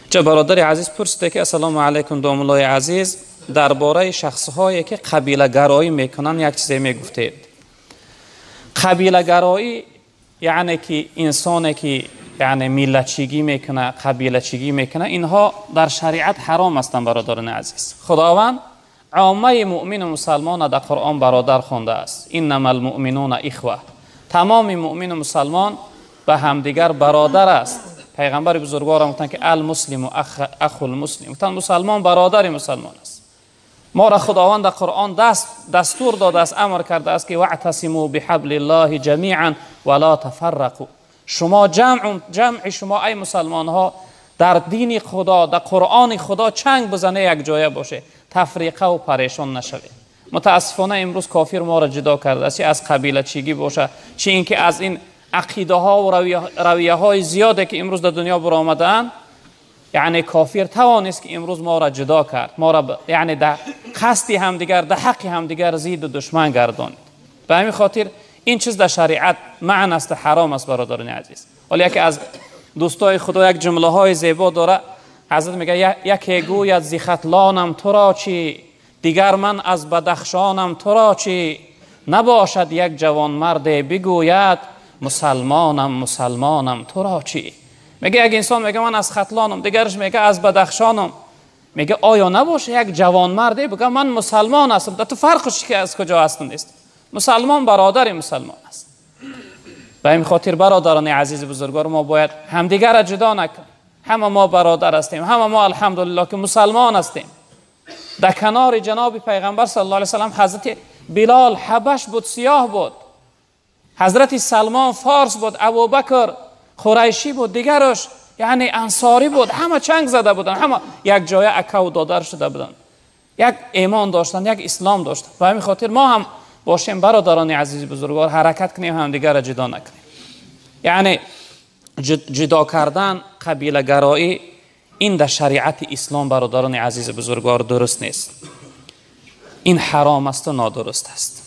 Ча бародари азиз пурсида ки ассалому алайкум домуллои азиз, дар бораи шахсҳое ки қабилагароӣ мекунанд як чизе мегуфтед. Қабилагароӣ яъне ки инсоне ки яъне миллатчигӣ мекунад, қабилачигӣ мекунад, инҳо дар шариат ҳаром ҳастанд бародарони азиз. Худованд оммаи муъмину мусалмона дар Қуръон бародар хондааст. Иннама алмуъминуна ихва. Тамоми муъмину мусалмон ба ҳамдигар бародар аст. Пайғамбари бузургворам гуфтанд ки алмуслиму ахул муслим. Гуфтанд мусалмон бародари мусалмон аст. Моро Худованд дар Қуръон дастур додааст, амр кардааст ки ваътасиму биҳаблиллаҳи ҷамиан ва ла тафаррақу. Шумо ҷамъи шумо ай мусалмонҳо дар дини Худо, дар Қуръони Худо чанг бизане, якҷоя боше, тафриқа ва парешон нашавед. Мутаассифона имрӯз кофир моро ҷудо кардааст, чи аз қабилачигӣ боша, чи ин ки аз ин ақидаҳо ва равияҳои зиёде ки имрӯз дар дунё баромадаанд. Яъне кофир тавонист ки имрӯз моро ҷудо кард, моро яъне дар қасди ҳамдигар, дар ҳаққи ҳамдигар зидду душман гардонид. Ба ҳамин хотир ин чиз дар шариат маън аст, ҳаром аст бародарони азиз. Ҳоло яке аз дӯстои Худо як ҷумлаҳои зебо дора. Ҳазрат мегӯяд: яке гӯяд зи Хатлонам туро чӣ, дигар ман аз Бадахшонам туро чӣ, набошад як ҷавонмарде бигӯяд мусалмонам мусалмонам туро чӣ. Мега як инсон мега ман аз Хатлонам, дигараш мега аз Бадахшонам. Мега оё набоша як ҷавонмарде бигӯяд ман мусалмон ҳастам? Да ту фарқш ки аз куҷо ҳастам нест. Мусалмон бародари мусалмон аст. Ба ин хотир бародарони азизи бузургвор, мо бояд ҳамдигарро ҷудо накунем. Ҳама мо бародар ҳастем, ҳама мо алҳамдулиллоҳ ки мусалмон ҳастем. Дар канори ҷаноби пайғамбар саллаллоҳу алайҳи васаллам ҳазрати Билол ҳабаш буд, сиёҳ буд, ҳазрати Салмон форс буд, Абубакр қурайшӣ буд, дигараш яъне ансорӣ буд. Ҳама чанг зада буданд, ҳама якҷоя акаву додар шуда буданд, як имон доштанд, як ислом доштанд. Ба ҳамин хотир мо ҳам бошем бародарони азизи бузургвор, ҳаракат кунем ҳамдигарро ҷудо накунем. Яъне ҷудо кардан, қабилагароӣ ин дар шариати ислом бародарони азизи бузургвор дуруст нест. Ин ҳаром асту нодуруст аст.